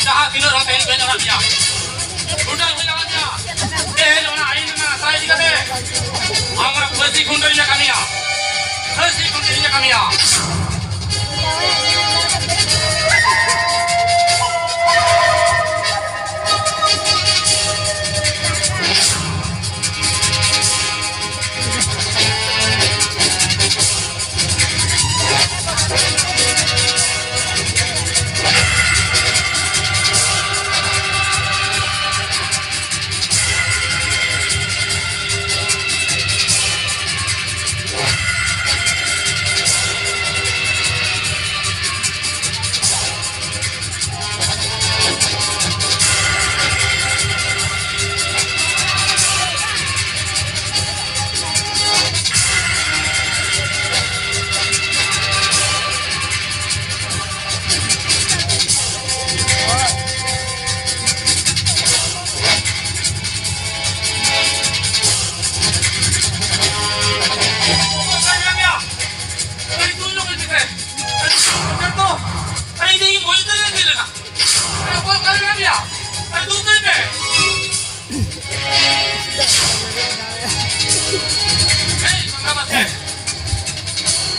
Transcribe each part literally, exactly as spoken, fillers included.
ᱡᱟᱦᱟᱸ ᱛᱤᱱᱟᱹᱜ ᱦᱚᱲ ᱛᱮᱦᱮᱧ ᱠᱚ ᱧᱟᱢ ᱜᱮᱭᱟ, ᱴᱳᱴᱟᱞ ᱠᱚ ᱧᱟᱢ ᱜᱮᱭᱟ᱾ ᱛᱮᱦᱮᱧ ᱚᱱᱟ ᱟᱹᱭᱤᱱ ᱨᱮᱱᱟᱜ ᱟᱥᱨᱟ ᱤᱫᱤ ᱠᱟᱛᱮ ᱟᱢ ᱚᱱᱟ ᱯᱷᱟᱹᱥᱤ ᱠᱷᱩᱱᱴᱟᱹᱣ ᱤᱧ ᱠᱟᱹᱢᱤᱭᱟ, ᱯᱷᱟᱹᱥᱤ ᱠᱷᱩᱱᱴᱟᱹᱣ ᱤᱧ ᱠᱟᱹᱢᱤᱭᱟ᱾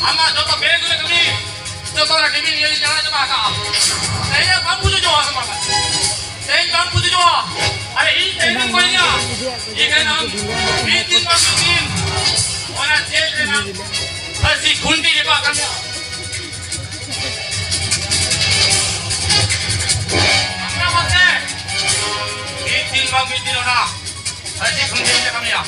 ᱟᱢᱟᱜ ᱡᱚᱛᱚ ᱵᱮᱜᱽ ᱨᱮ ᱠᱟᱹᱢᱤ, ᱡᱚᱛᱚ ᱨᱮ ᱴᱤᱵᱷᱤ ᱧᱮᱞ ᱪᱟᱞᱟᱣ ᱪᱟᱵᱟ ᱟᱠᱟᱜᱼᱟ᱾ ᱛᱮᱦᱮᱧ ᱵᱟᱢ ᱵᱩᱡᱷᱟᱹᱣ ᱧᱚᱜᱼᱟ ᱥᱮ ᱵᱟᱝ? ᱛᱮᱦᱮᱧ ᱵᱟᱢ ᱵᱩᱡᱷᱟᱹᱣ ᱧᱚᱜᱼᱟ᱾ ᱟᱨᱮ ᱤᱧ ᱛᱮᱦᱮᱧ ᱠᱚᱭᱮᱧᱟ᱾ ᱤᱧ ᱨᱮᱱ ᱟᱢ ᱢᱤᱫ ᱫᱤᱱ ᱵᱟᱝ ᱢᱤᱫ ᱫᱤᱱ ᱚᱱᱟ ᱡᱮᱞ ᱨᱮᱱᱟᱜ ᱯᱷᱟᱹᱥᱤ ᱠᱷᱩᱱᱴᱤ ᱨᱮ ᱵᱟᱝ ᱠᱟᱹᱢᱤᱭᱟ᱾ ᱟᱯᱱᱟᱨ ᱢᱟᱥᱮ ᱢᱤᱫ ᱫᱤᱱ ᱵᱟᱝ ᱢᱤᱫ ᱫᱤᱱ ᱚᱱᱟ ᱟᱹᱰᱤ ᱠᱷᱚᱱ ᱫᱤᱱ ᱞᱮ ᱠᱟᱹᱢᱤᱭᱟ᱾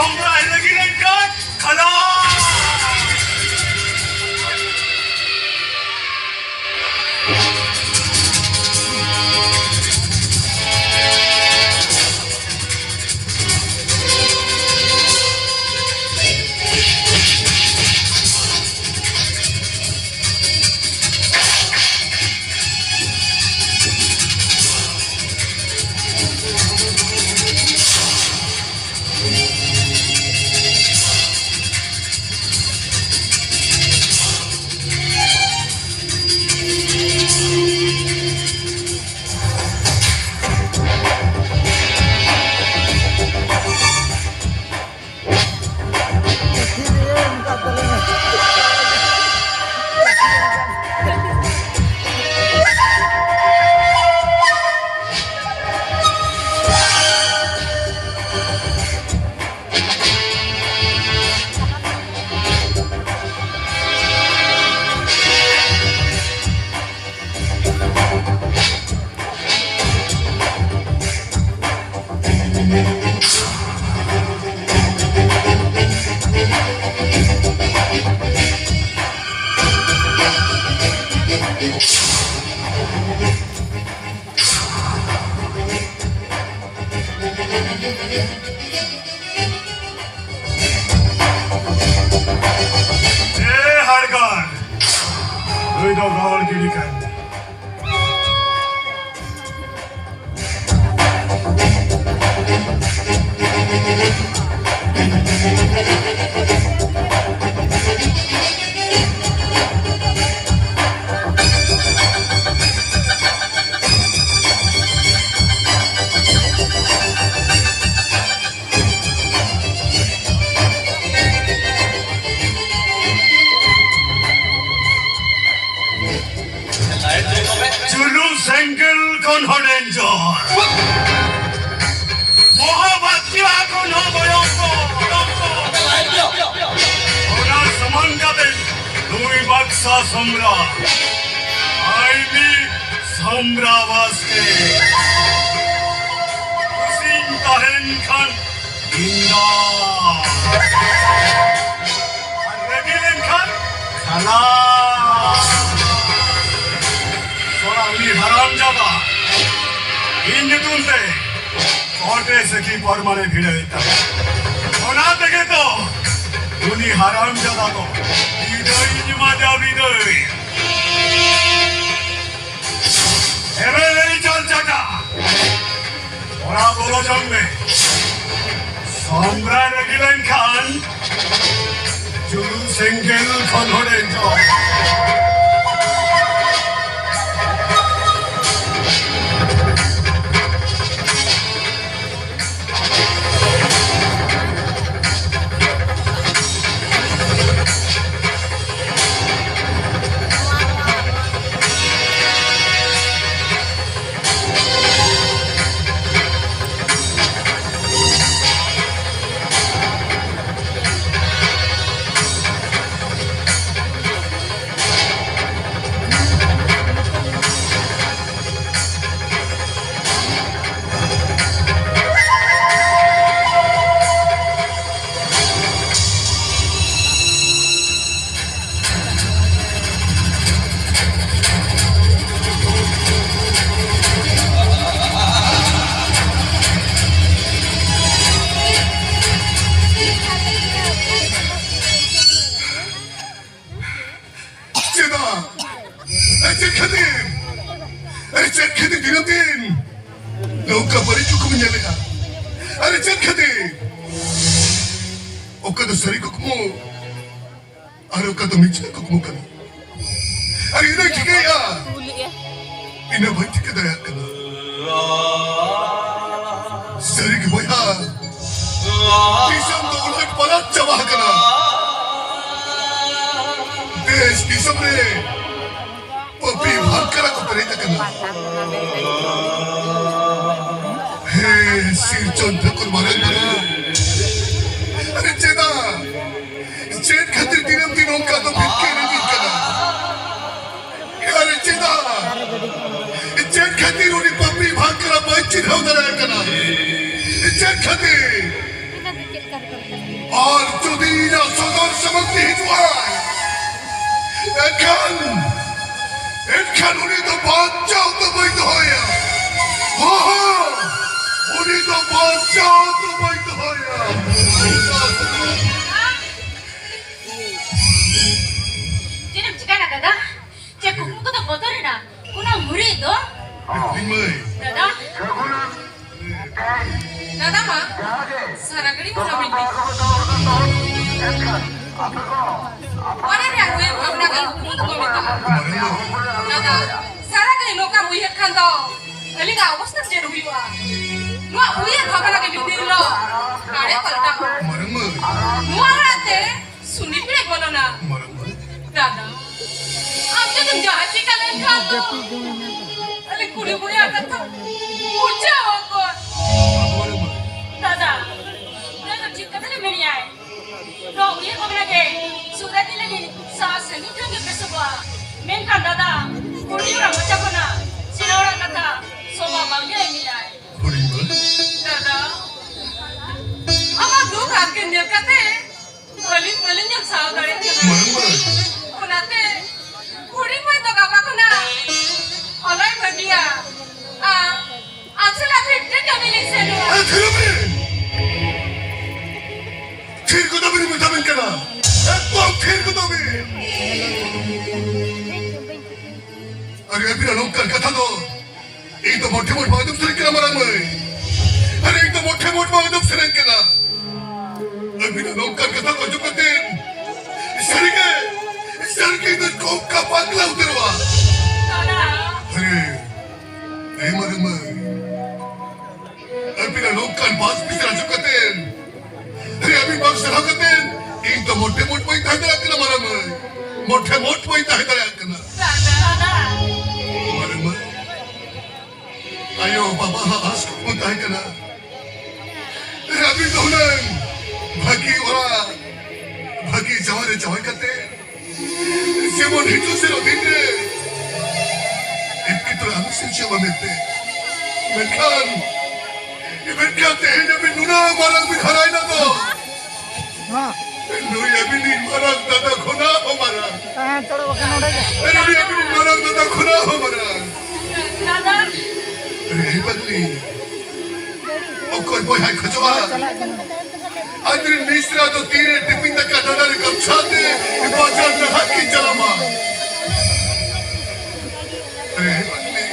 ᱥᱟᱢᱵᱽᱲᱟᱭ ᱞᱟᱹᱜᱤᱫ ᱮᱱᱠᱷᱟᱱ ᱠᱷᱟᱞᱟᱥ! ᱮ ᱦᱟᱰᱜᱟᱨ, ᱱᱩᱭ ᱫᱚ ᱜᱟᱣᱟᱲ ᱜᱤᱰᱤ ᱠᱟᱭ ᱢᱮ᱾ ᱡᱩᱞᱩᱢ ᱥᱮᱸᱜᱮᱞ ᱠᱷᱚᱱ ᱦᱚᱸ ᱰᱮᱧᱡᱚᱨ, ᱢᱚᱦᱟᱵᱟᱛᱭᱟ ᱠᱷᱚᱱ ᱦᱚᱸ ᱵᱷᱚᱭᱚᱝᱠᱚᱨ᱾ ᱚᱱᱟ ᱥᱟᱢᱟᱝ ᱠᱟᱛᱮ ᱱᱩᱭ ᱵᱟᱠᱥᱟ ᱥᱚᱢᱨᱟ, ᱟᱭ ᱢᱤ ᱥᱚᱢᱨᱟ ᱵᱟᱥᱠᱮ᱾ ᱠᱩᱥᱤᱧ ᱛᱟᱦᱮᱱ ᱠᱷᱟᱱ ᱤᱧ ᱫᱚ ᱟᱨ ᱨᱟᱹᱜᱤ ᱞᱮᱱᱠᱷᱟᱱ ᱠᱷᱟᱞᱟᱥ᱾ ᱛᱷᱚᱲᱟ ᱩᱱᱤ ᱦᱟᱨᱟᱢ ᱡᱟᱫᱟ ᱤᱧ ᱧᱩᱛᱩᱢ ᱛᱮ ᱠᱳᱨᱴ ᱨᱮ ᱥᱟᱹᱠᱷᱤ ᱯᱨᱚᱢᱟᱱᱮ ᱵᱷᱤᱲᱟᱹᱣᱮᱫ ᱛᱟᱦᱮᱸ᱾ ᱚᱱᱟ ᱛᱮᱜᱮ ᱛᱚ ᱩᱱᱤ ᱦᱟᱨᱟᱢ ᱡᱟᱫᱟ ᱫᱚ ᱵᱤᱫᱟᱹᱭ ᱤᱧ ᱮᱢᱟᱫᱮᱭᱟ, ᱵᱤᱫᱟᱹᱭ᱾ ᱮᱵᱮᱞ ᱮᱭ ᱪᱟᱞ ᱪᱟᱴᱟ, ᱚᱲᱟᱜ ᱵᱚᱞᱚ ᱡᱚᱝ ᱢᱮ᱾ ᱥᱚᱢᱵᱽᱨᱟᱭ ᱨᱟᱹᱜᱤ ᱞᱮᱱᱠᱷᱟᱱ ᱡᱩᱞᱩᱢ ᱥᱮᱸᱜᱮᱞ ᱠᱷᱚᱱ ᱦᱚᱲᱮ ᱡᱚᱢ᱾ ᱪᱮᱫᱟᱜ? ᱮ, ᱪᱮᱫ ᱠᱷᱟᱹᱛᱤᱨ? ᱮ, ᱪᱮᱫ ᱠᱷᱟᱹᱛᱤᱨ ᱫᱤᱱᱟᱹᱢ ᱫᱤᱱ ᱱᱚᱝᱠᱟ ᱵᱟᱹᱲᱤᱡ ᱠᱩᱠᱢᱩ ᱧᱮᱞᱮᱜᱼᱟ? ᱟᱨᱮ, ᱪᱮᱫ ᱠᱷᱟᱹᱛᱤᱨ? ᱚᱠᱟ ᱫᱚ ᱥᱟᱹᱨᱤ ᱠᱩᱠᱢᱩ ᱟᱨ ᱚᱠᱟ ᱫᱚ ᱢᱤᱪᱷᱟᱹ ᱠᱩᱠᱢᱩ ᱠᱟᱱᱟ? ᱟᱨ ᱤᱧ ᱫᱚᱧ ᱪᱤᱠᱟᱹᱭᱟ? ᱤᱧ ᱫᱚ ᱵᱟᱹᱧ ᱴᱷᱤᱠᱟᱹ ᱫᱟᱲᱮᱭᱟᱜ ᱠᱟᱱᱟ᱾ ᱥᱟᱹᱨᱤ ᱜᱮ ᱵᱚᱭᱦᱟ, ᱫᱤᱥᱚᱢ ᱫᱚ ᱩᱞᱟᱹᱴ ᱯᱟᱞᱟᱴ ᱪᱟᱵᱟ ᱟᱠᱟᱱᱟ᱾ ᱫᱮᱥ ᱫᱤᱥᱚᱢ ᱨᱮ ᱯᱟᱹᱯᱤ ᱵᱷᱟᱝᱠᱟᱨᱟ ᱠᱚ ᱯᱮᱨᱮᱡ ᱟᱠᱟᱱᱟ᱾ ᱦᱮ ᱥᱤᱨᱡᱚᱱ ᱴᱷᱟᱹᱠᱩᱨ ᱢᱟᱨᱟᱝ ᱵᱩᱨᱩ, ᱟᱨᱮ ᱪᱮᱫᱟᱜ, ᱪᱮᱫ ᱠᱷᱟᱹᱛᱤᱨ ᱫᱤᱱᱟᱹᱢ ᱫᱤᱱ ᱚᱱᱠᱟ ᱫᱚ ᱵᱷᱤᱛᱠᱟᱹ ᱨᱮᱸᱜᱮᱡ ᱠᱟᱱᱟ? ᱟᱨᱮ ᱪᱮᱫᱟᱜ, ᱪᱮᱫ ᱠᱷᱟᱹᱛᱤᱨ ᱩᱱᱤ ᱯᱟᱹᱯᱤ ᱵᱷᱟᱝᱠᱟᱨᱟ ᱵᱟᱹᱧ ᱪᱤᱱᱦᱟᱹᱣ ᱫᱟᱲᱮᱭᱟᱭ ᱠᱟᱱᱟ? ᱪᱮᱫ ᱠᱷᱟᱹᱛᱤᱨ? ᱟᱨ ᱡᱩᱫᱤ ᱤᱧᱟᱹᱜ ᱥᱚᱫᱚᱨ ᱥᱟᱢᱟᱝ ᱛᱮ ᱦᱤᱡᱩᱜᱼᱟᱭ, ᱮᱱᱠᱷᱟᱱ, ᱮᱱᱠᱷᱟᱱ ᱩᱱᱤ ᱫᱚ ᱵᱟᱧᱪᱟᱣ ᱫᱚ ᱵᱟᱹᱧ ᱫᱚᱦᱚᱭᱟ᱾ ᱦᱚᱸ, ᱦᱚᱸ, ᱩᱱᱤ ᱫᱚ ᱵᱟᱧᱪᱟᱣ ᱫᱚ ᱵᱟᱹᱧ ᱫᱚᱦᱚᱭᱟ᱾ ᱪᱮᱫ ᱮᱢ ᱪᱤᱠᱟᱹᱭᱮᱱᱟ ᱫᱟᱫᱟ? ᱪᱮᱫ ᱠᱩᱠᱢᱩ ᱠᱚᱫᱚ ᱵᱚᱛᱚᱨ ᱮᱱᱟ? ᱚᱱᱟ ᱢᱩᱨᱤᱫ ᱫᱚ? ᱤᱧ ᱢᱟᱹᱭ᱾ ᱫᱟᱫᱟ? ᱫᱟᱫᱟ ᱢᱟ, ᱥᱟᱨᱟ ᱜᱷᱟᱹᱲᱤ ᱚᱱᱟ ᱢᱮᱱ ᱜᱮ᱾ ᱚᱱᱟ ᱨᱮᱭᱟᱜ ᱩᱭᱦᱟᱹᱨ ᱵᱷᱟᱵᱽᱱᱟ ᱜᱮ ᱠᱩᱠᱢᱩ ᱫᱚ ᱵᱟᱹᱱᱩᱜ ᱛᱟᱢᱟ᱾ ᱫᱟᱫᱟ, ᱥᱟᱨᱟ ᱜᱷᱟᱹᱲᱤ ᱱᱚᱝᱠᱟᱢ ᱩᱭᱦᱟᱹᱨ ᱠᱷᱟᱱ ᱫᱚ ᱟᱹᱞᱤᱧᱟᱜ ᱚᱵᱚᱥᱛᱟ ᱪᱮᱫ ᱦᱩᱭᱩᱜᱼᱟ? ᱱᱚᱣᱟ ᱩᱭᱦᱟᱹᱨ ᱵᱷᱟᱵᱽᱱᱟ ᱜᱮ ᱢᱤᱫ ᱫᱤᱱ ᱦᱤᱞᱳᱜ ᱟᱲᱮ ᱯᱟᱞᱴᱟᱣ᱾ ᱱᱚᱣᱟ ᱚᱲᱟᱜ ᱛᱮ ᱥᱩᱱᱤ ᱯᱮᱲᱮ ᱵᱚᱞᱚᱱᱟ᱾ ᱢᱟᱨᱟᱝ ᱵᱟᱹᱵᱩ᱾ ᱫᱟᱫᱟ, ᱟᱢ ᱡᱩᱫᱤᱢ ᱡᱟᱦᱟᱸ ᱪᱤᱠᱟ ᱞᱮᱱᱠᱷᱟᱱ ᱫᱚ, ᱟᱞᱮ ᱠᱩᱲᱤ ᱵᱚᱭᱦᱟ ᱠᱟᱛᱷᱟ ᱵᱩᱡᱷᱟᱹᱣ ᱟᱠᱚ᱾ ᱫᱟᱫᱟ, ᱱᱚᱣᱟ ᱫᱚ ᱴᱷᱤᱠ ᱠᱟᱛᱷᱟ ᱜᱮ ᱢᱮᱱᱮᱜᱼᱟᱭ᱾ ᱱᱚᱣᱟ ᱩᱭᱦᱟᱹᱨ ᱵᱷᱟᱵᱽᱱᱟ ᱜᱮ ᱥᱩᱨ ᱨᱮ ᱛᱤᱱᱟᱹᱜ ᱜᱮ ᱥᱟᱦᱟ ᱥᱟᱺᱜᱤᱧ ᱠᱷᱚᱱ ᱜᱮ ᱵᱮᱥᱚᱜᱚᱜᱼᱟ᱾ ᱢᱮᱱᱠᱷᱟᱱ ᱫᱟᱫᱟ, ᱠᱩᱲᱤ ᱦᱚᱲᱟᱜ ᱢᱚᱪᱟ ᱠᱷᱚᱱᱟᱜ ᱥᱮᱬᱟ ᱦᱚᱲᱟᱜ ᱠᱟᱛᱷᱟ ᱥᱚᱵᱷᱟ ᱵᱟᱝᱜᱮ ᱮᱢᱮᱜᱼᱟᱭ᱾ ᱫᱟᱫᱟ, ᱟᱢᱟᱜ ᱫᱩᱠ ᱦᱟᱨᱠᱮᱛ ᱧᱮᱞ ᱠᱟᱛᱮ ᱟᱹᱞᱤᱧ ᱵᱟᱹᱞᱤᱧ ᱧᱮᱞ ᱥᱟᱦᱟᱣ ᱫᱟᱲᱮᱭᱟᱜ ᱠᱟᱱᱟ᱾ ᱢᱟᱹᱭ, ᱢᱟᱹᱭ᱾ ᱚᱱᱟᱛᱮ ᱦᱩᱰᱤᱧ ᱢᱟᱹᱭ ᱫᱚ ᱜᱟᱯᱟ ᱠᱷᱚᱱᱟᱜ ᱚᱞᱚᱭ ᱵᱟᱹᱜᱤᱭᱟ᱾ ᱟᱨ ᱟᱢ ᱥᱟᱞᱟᱜ ᱯᱷᱮᱠᱴᱨᱤ ᱠᱟᱹᱢᱤ ᱞᱤᱧ ᱥᱮᱱᱚᱜᱼᱟ᱾ ᱮ, ᱛᱷᱤᱨ ᱢᱮ᱾ ᱛᱷᱤᱨ ᱠᱚᱫᱚ ᱵᱤᱱ ᱢᱮᱛᱟ ᱵᱤᱱ ᱠᱟᱱᱟ᱾ ᱮᱠᱫᱚᱢ ᱛᱷᱤᱨ ᱠᱚᱫᱚ ᱵᱤᱱ᱾ ᱟᱨ ᱟᱹᱵᱤᱱᱟᱜ ᱱᱚᱝᱠᱟᱱ ᱠᱟᱛᱷᱟ ᱫᱚ ᱤᱧ ᱫᱚ ᱢᱚᱴᱷᱮ ᱢᱚᱴᱷ ᱵᱟᱝ ᱟᱸᱡᱚᱢ ᱥᱟᱱᱟᱧ ᱠᱟᱱᱟ, ᱢᱟᱨᱟᱝ ᱢᱟᱹᱭ᱾ ᱟᱨ ᱤᱧ ᱫᱚ ᱢᱚᱴᱷᱮ ᱢᱚᱴᱷ ᱵᱟᱝ ᱟᱸᱡᱚᱢ ᱥᱟᱱᱟᱧ ᱠᱟᱱᱟ᱾ ᱟᱹᱵᱤᱱᱟᱜ ᱱᱚᱝᱠᱟᱱ ᱠᱟᱛᱷᱟ ᱠᱚ ᱟᱸᱡᱚᱢ ᱠᱟᱛᱮ ᱥᱟᱹᱨᱤᱜᱮ, ᱥᱟᱹᱨᱤᱜᱮ ᱤᱧ ᱫᱚ ᱪᱚᱢᱠᱟ ᱯᱟᱜᱽᱞᱟ ᱩᱛᱟᱹᱨᱚᱜᱼᱟ᱾ ᱫᱟᱫᱟ᱾ ᱟᱨᱮ, ᱮ ᱢᱟᱨᱟᱝ ᱢᱟᱹᱭ, ᱟᱹᱵᱤᱱᱟᱜ ᱱᱚᱝᱠᱟᱱ ᱵᱟᱥ ᱵᱤᱪᱟᱹᱨ ᱟᱸᱡᱚᱢ ᱠᱟᱛᱮ ᱨᱮ ᱟᱹᱵᱤᱱ ᱵᱟᱝ ᱥᱟᱨᱦᱟᱣ ᱠᱟᱛᱮ ᱤᱧ ᱫᱚ ᱢᱚᱴᱷᱮ ᱢᱚᱴᱷ ᱵᱟᱹᱧ ᱛᱟᱦᱮᱸ ᱫᱟᱲᱮᱭᱟᱜ ᱠᱟᱱᱟ, ᱢᱟᱨᱟᱝ ᱢᱟᱹᱭ᱾ ᱢᱚᱴᱷᱮ ᱢᱚᱴᱷ ᱵᱟᱹᱧ ᱛᱟᱦᱮᱸ ᱫᱟᱲᱮᱭᱟᱜ ᱠᱟᱱᱟ᱾ ᱫᱟᱫᱟ᱾ ᱢᱟᱨᱟᱝ ᱢᱟᱹᱭ, ᱟᱭᱳ ᱵᱟᱵᱟ ᱦᱟᱜ ᱟᱥ ᱠᱚ ᱛᱟᱦᱮᱸ ᱠᱟᱱᱟ, ᱨᱮ ᱟᱹᱵᱤᱱ ᱫᱚ ᱦᱩᱱᱟᱹᱝ ᱵᱷᱟᱹᱜᱤ ᱚᱲᱟᱜ, ᱵᱷᱟᱹᱜᱤ ᱡᱟᱶᱟᱭ ᱨᱮ ᱡᱟᱶᱟᱭ ᱠᱟᱛᱮ ᱡᱮᱢᱚᱱ ᱦᱤᱡᱩᱜ ᱥᱮᱱᱚᱜ ᱫᱤᱱ ᱨᱮ ᱮᱴᱠᱮᱴᱚᱬᱮ ᱟᱞᱚ ᱥᱤᱨᱡᱟᱹᱜ ᱢᱟ ᱢᱮᱱᱛᱮ᱾ ᱢᱮᱱᱠᱷᱟᱱ, ᱢᱮᱱᱠᱷᱟᱱ ᱛᱮᱦᱮᱧ ᱟᱹᱵᱤᱱ ᱱᱩᱱᱟᱹᱜ ᱢᱟᱨᱟᱝ ᱵᱤᱱ ᱦᱟᱨᱟᱭᱮᱱᱟ ᱫᱚ, ᱦᱮᱸ᱾ ᱱᱩᱭ ᱟᱹᱵᱤᱱᱤᱡ ᱢᱟᱨᱟᱝ ᱫᱟᱫᱟ ᱠᱷᱚᱱᱟᱜ ᱦᱚᱸ ᱢᱟᱨᱟᱝ᱾ ᱦᱮᱸ, ᱪᱚᱞᱚ ᱵᱟᱠᱷᱟᱱ ᱱᱚᱰᱮ ᱜᱮ᱾ ᱟᱨᱮ, ᱱᱩᱭ ᱟᱹᱵᱤᱱᱤᱡ ᱢᱟᱨᱟᱝ ᱫᱟᱫᱟ ᱠᱷᱚᱱᱟᱜ ᱦᱚᱸ ᱢᱟᱨᱟᱝ᱾ ᱟᱨᱮ, ᱦᱮ ᱯᱟᱜᱽᱞᱤ, ᱚᱠᱚᱭ ᱵᱚᱭᱦᱟᱭ ᱠᱷᱚᱡᱚᱜᱼᱟ? ᱪᱟᱞᱟᱜ ᱠᱟᱱᱟ᱾ ᱟᱡᱨᱮᱱ ᱢᱤᱥᱨᱟ ᱫᱚ ᱛᱤᱨᱮ ᱴᱤᱯᱤᱱ ᱫᱟᱠᱟ ᱰᱟᱸᱰᱟ ᱨᱮ ᱜᱟᱢᱪᱷᱟ ᱛᱮ ᱵᱟᱡᱟᱨ ᱱᱟᱦᱟᱜ ᱠᱤᱱ ᱪᱟᱞᱟᱜ ᱢᱟ᱾ ᱟᱨᱮ, ᱦᱮ ᱯᱟᱜᱽᱞᱤ,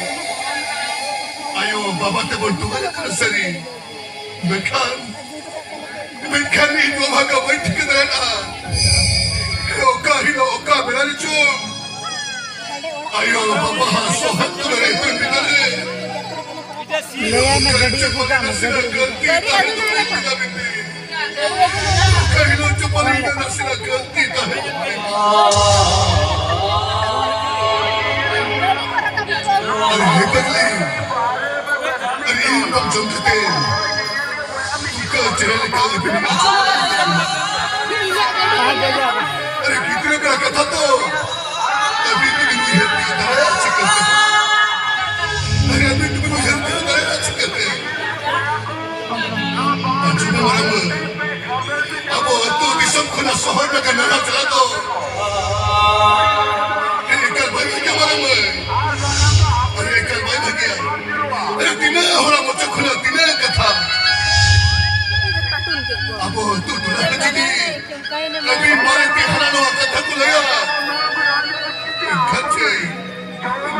ᱟᱭᱳ ᱵᱟᱵᱟ ᱛᱮᱵᱚᱱ ᱛᱩᱢᱟᱹᱞ ᱟᱠᱟᱱᱟ ᱥᱟᱹᱨᱤ, ᱢᱮᱱᱠᱷᱟᱱ ᱢᱮᱱᱠᱷᱟᱱ ᱤᱧ ᱵᱟᱵᱟ ᱜᱮ ᱵᱟᱹᱧ ᱴᱷᱤᱠᱟᱹ ᱫᱟᱲᱮᱭᱟᱜᱼᱟ᱾ ᱚᱠᱟ ᱦᱤᱞᱳᱜ ᱚᱠᱟ ᱵᱮᱲᱟ ᱨᱮᱪᱚ ᱟᱭᱳ ᱵᱟᱵᱟ ᱦᱟᱜ ᱥᱚᱦᱟᱜ ᱫᱩᱞᱟᱹᱲ ᱮ ᱯᱮᱱ ᱵᱤᱫᱟᱹᱞ ᱨᱮ ᱞᱟᱹᱭᱟᱭ ᱢᱮ, ᱜᱟᱹᱰᱤ ᱟᱹᱜᱩ ᱠᱟᱜ ᱢᱮ, ᱜᱟᱹᱰᱤ ᱟᱹᱜᱩ ᱠᱟᱜ ᱢᱮ᱾ ᱚᱠᱟ ᱦᱤᱞᱳᱜ ᱪᱚ ᱯᱟᱞᱮᱱ ᱱᱟᱥᱮᱱᱟᱜ ᱜᱟᱹᱞᱛᱤ ᱛᱟᱦᱮᱸ ᱠᱟᱱᱟ᱾ ᱟᱨ ᱦᱮ ᱯᱟᱜᱽᱞᱤ, ᱟᱨ ᱤᱧ ᱵᱟᱢ ᱡᱚᱢ ᱠᱟᱛᱮ ᱛᱩᱠᱟᱹ ᱪᱮᱬᱮ ᱞᱮᱠᱟ ᱟᱹᱵᱤᱱ ᱵᱤᱱ ᱟᱸᱡᱚᱢ ᱠᱟᱱᱟ᱾ ᱟᱨ ᱜᱤᱫᱽᱨᱟᱹ ᱵᱮᱲᱟ ᱠᱟᱛᱷᱟ ᱛᱚ, ᱟᱹᱵᱤᱱ ᱫᱚᱵᱤᱱ ᱩᱭᱦᱟᱹᱨ ᱛᱤᱭᱳᱜ ᱫᱟᱲᱮᱭᱟᱜᱼᱟ ᱪᱤᱠᱟᱹᱛᱮ? ᱟᱨ ᱟᱹᱵᱤᱱ ᱫᱚᱵᱤᱱ ᱩᱭᱦᱟᱹᱨ ᱛᱤᱭᱳᱜ ᱫᱟᱲᱮᱭᱟᱜᱼᱟ ᱪᱤᱠᱟᱹᱛᱮ? ᱟᱸᱡᱚᱢ ᱢᱮ ᱢᱟᱨᱟᱝ ᱢᱟᱹᱭ, ᱟᱵᱚ ᱟᱹᱛᱩ ᱫᱤᱥᱚᱢ ᱠᱷᱚᱱᱟᱜ ᱥᱚᱦᱚᱨ ᱱᱟᱜᱟᱨ ᱱᱟᱞᱦᱟ ᱪᱟᱞᱟᱜ ᱫᱚ ᱮᱠᱟᱞ ᱵᱟᱭ ᱵᱷᱟᱹᱜᱤᱭᱟ ᱢᱟᱨᱟᱝ ᱢᱟᱹᱭ᱾ ᱟᱨ ᱮᱠᱟᱞ ᱵᱟᱭ ᱵᱷᱟᱹᱜᱤᱭᱟ᱾ ᱟᱨ ᱛᱤᱱᱟᱹᱜ ᱦᱚᱲᱟᱜ ᱢᱚᱪᱟ ᱠᱷᱚᱱᱟᱜ ᱛᱤᱱᱟᱹᱜ ᱠᱟᱛᱷᱟ ᱟᱵᱚ ᱟᱹᱛᱩ ᱴᱚᱞᱟ ᱨᱮ ᱡᱩᱫᱤ ᱟᱹᱰᱤ ᱢᱟᱨᱮ ᱛᱮ ᱦᱟᱱᱟ ᱱᱚᱣᱟ ᱠᱟᱛᱷᱟ ᱠᱚ ᱞᱟᱹᱭᱟ, ᱮᱱᱠᱷᱟᱱ ᱪᱮ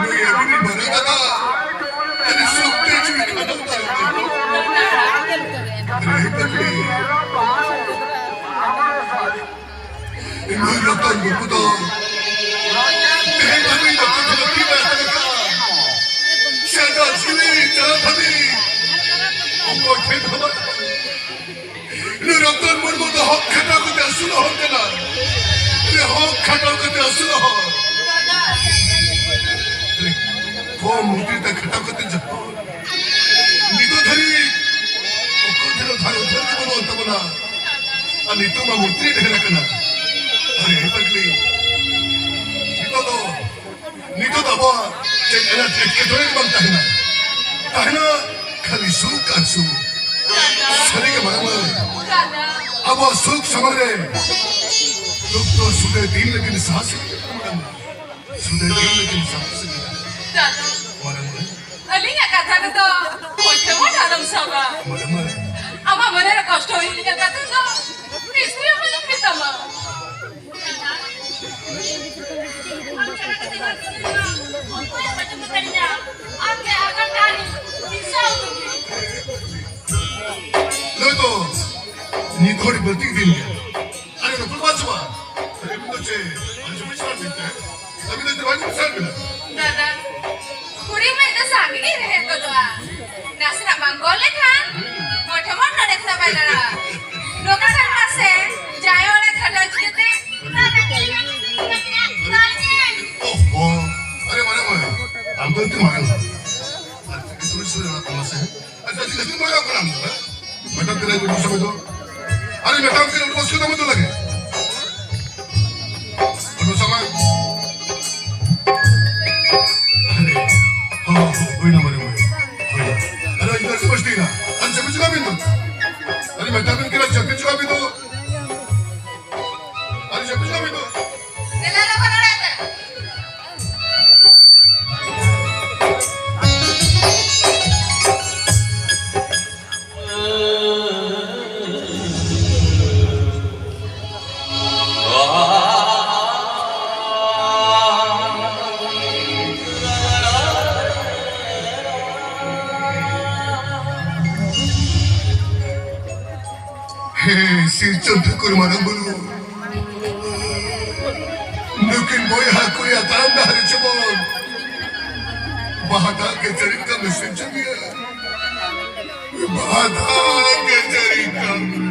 ᱱᱩᱭ ᱟᱹᱵᱤᱱᱤᱡ ᱢᱟᱨᱟᱝ ᱫᱟᱫᱟ ᱟᱹᱰᱤ ᱥᱩᱠ ᱛᱮ ᱡᱤᱣᱤ ᱠᱷᱟᱸᱰᱟᱣ ᱫᱟᱲᱮᱭᱟᱜᱼᱟ᱾ ᱨᱮ ᱵᱟᱹᱜᱤ᱾ ᱱᱩᱭ ᱨᱚᱛᱚᱱ ᱢᱩᱨᱢᱩ ᱫᱚ ᱛᱮᱦᱮᱧ ᱫᱷᱟᱹᱵᱤᱡ ᱫᱚ ᱠᱩᱴᱷᱤ ᱨᱮ ᱛᱤ ᱵᱟᱭ ᱟᱴᱠᱟ ᱠᱟᱜᱼᱟ᱾ ᱥᱮ ᱫᱚ ᱡᱤᱣᱤ ᱪᱟᱞᱟᱣ ᱫᱷᱟᱹᱵᱤᱡ ᱚᱠᱚᱭ ᱴᱷᱮᱱ ᱦᱚᱸ ᱵᱟᱭ ᱱᱩᱭ ᱨᱚᱛᱚᱱ ᱢᱩᱨᱢᱩ ᱫᱚ ᱦᱚᱠ ᱠᱷᱟᱴᱟᱣ ᱠᱟᱛᱮ ᱟᱹᱥᱩᱞᱚᱜ ᱦᱚᱲ ᱠᱟᱱᱟ᱾ ᱱᱩᱭ ᱦᱚᱠ ᱠᱷᱟᱴᱟᱣ ᱠᱟᱛᱮ ᱟᱹᱥᱩᱞᱚᱜ ᱦᱚᱲ᱾ ᱠᱚᱢ ᱢᱩᱫᱽᱨᱤ ᱛᱮ ᱠᱷᱟᱴᱟᱣ ᱠᱟᱛᱮ ᱡᱚᱛᱚ ᱦᱚᱲ᱾ ᱱᱤᱛᱚᱜ ᱫᱷᱟᱹᱨᱤᱡ ᱚᱠᱚᱭ ᱴᱷᱮᱱ ᱦᱚᱸ ᱫᱷᱟᱨ ᱩᱫᱷᱟᱹᱨ ᱜᱮ ᱵᱟᱹᱱᱩᱜ ᱟᱱ ᱛᱟᱵᱚᱱᱟ᱾ ᱟᱨ ᱱᱤᱛᱚᱜ ᱢᱟ ᱢᱩᱫᱽᱨᱤ ᱰᱷᱮᱨ ᱟᱠᱟᱱᱟ᱾ ᱟᱨᱮ ᱯᱟᱜᱽᱞᱤ, ᱱᱤᱛᱚᱜ ᱫᱚ ᱱᱤᱛᱚᱜ ᱫᱚ ᱟᱵᱚᱣᱟᱜ ᱪᱮᱫ ᱟᱱᱟᱴ ᱮᱴᱠᱮᱴᱚᱬᱮ ᱜᱮ ᱵᱟᱝ ᱛᱟᱦᱮᱱᱟ᱾ ᱛᱟᱦᱮᱱᱟ ᱠᱷᱟᱹᱞᱤ ᱥᱩᱠ ᱟᱨ ᱥᱩᱠ᱾ ᱥᱟᱹᱨᱤᱜᱮ ᱢᱟᱨᱟᱝ ᱢᱟᱹᱭ, ᱟᱵᱚᱣᱟᱜ ᱥᱩᱠ ᱥᱟᱢᱟᱝ ᱨᱮ ᱫᱩᱠ ᱫᱚ ᱥᱩᱫᱷᱟᱹ ᱫᱤᱱ ᱞᱟᱹᱜᱤᱫ ᱥᱟᱦᱟᱥ ᱜᱮ ᱢᱟᱨᱟᱝ ᱢᱟᱹᱭ᱾ ᱥᱩᱫᱷᱟᱹ ᱫᱤᱱ ᱞᱟᱹᱜᱤᱫ ᱥᱟᱦᱟᱥ ᱜᱮ ᱢᱟᱨᱟᱝ ᱢᱟᱹᱭ᱾ ᱟᱹᱞᱤᱧᱟᱜ ᱠᱟᱛᱷᱟ ᱠᱚᱫᱚ ᱢᱚᱴᱷᱮ ᱢᱚᱴ ᱟᱞᱚᱢ ᱥᱟᱵᱟ᱾ ᱢᱟᱨᱟᱝ ᱢᱟᱹᱭ᱾ ᱟᱢᱟᱜ ᱢᱚᱱᱮ ᱨᱮ ᱠᱚᱥᱴᱚ ᱦᱩᱭ ᱞᱮᱠᱟ ᱠᱟᱛᱷᱟ ᱫᱚ ᱛᱤᱥ ᱜᱮ ᱵᱟᱹᱧ ᱢᱮᱛᱟᱢᱟ᱾ ᱱᱩᱭ ᱫᱚ ᱱᱤᱛ ᱦᱚᱲ ᱵᱟᱹᱲᱛᱤ ᱤᱫᱤ ᱞᱮᱭᱟ᱾ ᱟᱨᱮ ᱱᱩᱠᱩ ᱵᱟᱹᱪᱩᱜᱼᱟ᱾ ᱟᱨᱮ ᱱᱩᱠᱩ ᱪᱮ ᱟᱨ ᱪᱮ ᱵᱤᱥᱟᱞ ᱢᱮᱱᱛᱮ᱾ ᱟᱹᱵᱤᱱ ᱫᱚ ᱪᱮ ᱵᱟᱹᱧ ᱵᱤᱥᱟᱞ ᱵᱤᱱᱟ᱾ ᱫᱟᱫᱟ, ᱠᱩᱲᱤ ᱢᱮᱫ ᱫᱚ ᱥᱟᱸᱜᱮ ᱜᱮ ᱨᱮᱦᱮᱫ ᱜᱚᱫᱚᱜᱼᱟ᱾ ᱱᱟᱥᱮᱱᱟᱜ ᱵᱟᱝ ᱜᱚᱞ ᱞᱮᱠᱷᱟᱱ ᱢᱚᱴᱷᱮ ᱢᱚᱴ ᱱᱚᱰᱮ ᱠᱷᱚᱱᱟᱜ ᱵᱟᱭ ᱞᱟᱲᱟᱜᱼᱟ᱾ ᱱᱚᱝᱠᱟ ᱠᱷᱟᱱ ᱢᱟᱥᱮ ᱡᱟᱶᱟᱭ ᱚᱲᱟᱜ ᱠᱷᱟᱴᱟᱣ ᱪᱤᱠᱟᱹᱛᱮ? ᱚᱦᱚ, ᱟᱨᱮ ᱢᱟᱨᱮ ᱢᱟᱹᱭ, ᱟᱢ ᱫᱚ ᱟᱹᱰᱤ ᱢᱟᱨᱟᱝ ᱦᱚᱲ᱾ ᱟᱨ ᱪᱤᱠᱟᱹ ᱛᱩᱞᱩᱡ ᱥᱩᱨ ᱨᱮ ᱢᱮᱱᱟᱜ ᱛᱟᱢᱟ ᱥᱮ? ᱟᱪᱪᱷᱟ, ᱪᱤᱠᱟᱹ ᱛᱮᱢ ᱨᱟᱜ ᱠᱟᱱᱟ ᱟᱢ ᱫᱚ, ᱦᱮᱸ? ᱢᱮᱛᱟᱢ ᱠᱟᱱᱟ ᱩᱰᱩᱠ ᱥᱟᱢᱟᱝ ᱫᱚ᱾ ᱟᱨᱮ ᱢᱮᱛᱟᱢ ᱠᱟᱱᱟ ᱩᱰᱩᱠ ᱥᱟᱢᱟᱝ ᱫᱚ ᱞᱟᱜᱮ᱾ ᱩᱰᱩᱠ ᱥᱟᱢᱟᱝ᱾ ᱟᱨᱮ, ᱦᱚᱸ, ᱦᱚᱸ, ᱦᱩᱭᱱᱟ ᱢᱟᱨᱮ ᱢᱟᱹᱭ᱾ ᱦᱩᱭᱱᱟ᱾ ᱟᱨᱮ, ᱤᱧ ᱫᱚ ᱟᱹᱰᱤ ᱵᱟᱹᱲᱛᱤᱭᱮᱱᱟ᱾ ᱟᱨ ᱪᱟᱹᱯᱤ ᱪᱤᱠᱟ ᱵᱤᱱ ᱫᱚ? ᱟᱨᱮ ᱢᱮᱛᱟᱢ ᱠᱟᱱᱟ ᱪᱟᱹᱯᱤ ᱪᱤᱠᱟ ᱵᱤᱱ ᱫᱚ? ᱟᱨᱮ ᱪᱟᱹᱯᱤ ᱪᱤᱠᱟ ᱵᱤᱱ ᱫᱚ? ᱫᱮᱞᱟ ᱞᱚᱜᱚᱱ ᱚᱲᱟᱜ ᱛᱮ᱾ ᱦᱮᱸ, ᱥᱤᱨᱡᱚᱱ ᱴᱷᱟᱹᱠᱩᱨ ᱢᱟᱨᱟᱝ ᱵᱩᱨᱩ, ᱱᱩᱠᱤᱱ ᱵᱚᱭᱦᱟ ᱠᱚᱭᱟ ᱛᱟᱲᱟᱢ ᱰᱟᱦᱟᱨ ᱨᱮ ᱡᱮᱢᱚᱱ ᱵᱟᱦᱟ ᱫᱟᱜ ᱜᱮ ᱡᱟᱹᱲᱤ ᱠᱟᱜ ᱢᱮ ᱥᱤᱨᱡᱚᱱᱤᱭᱟᱹ᱾ ᱵᱟᱦᱟ ᱫᱟᱜ ᱜᱮ ᱡᱟᱹᱲᱤ ᱠᱟᱜ ᱢᱮ᱾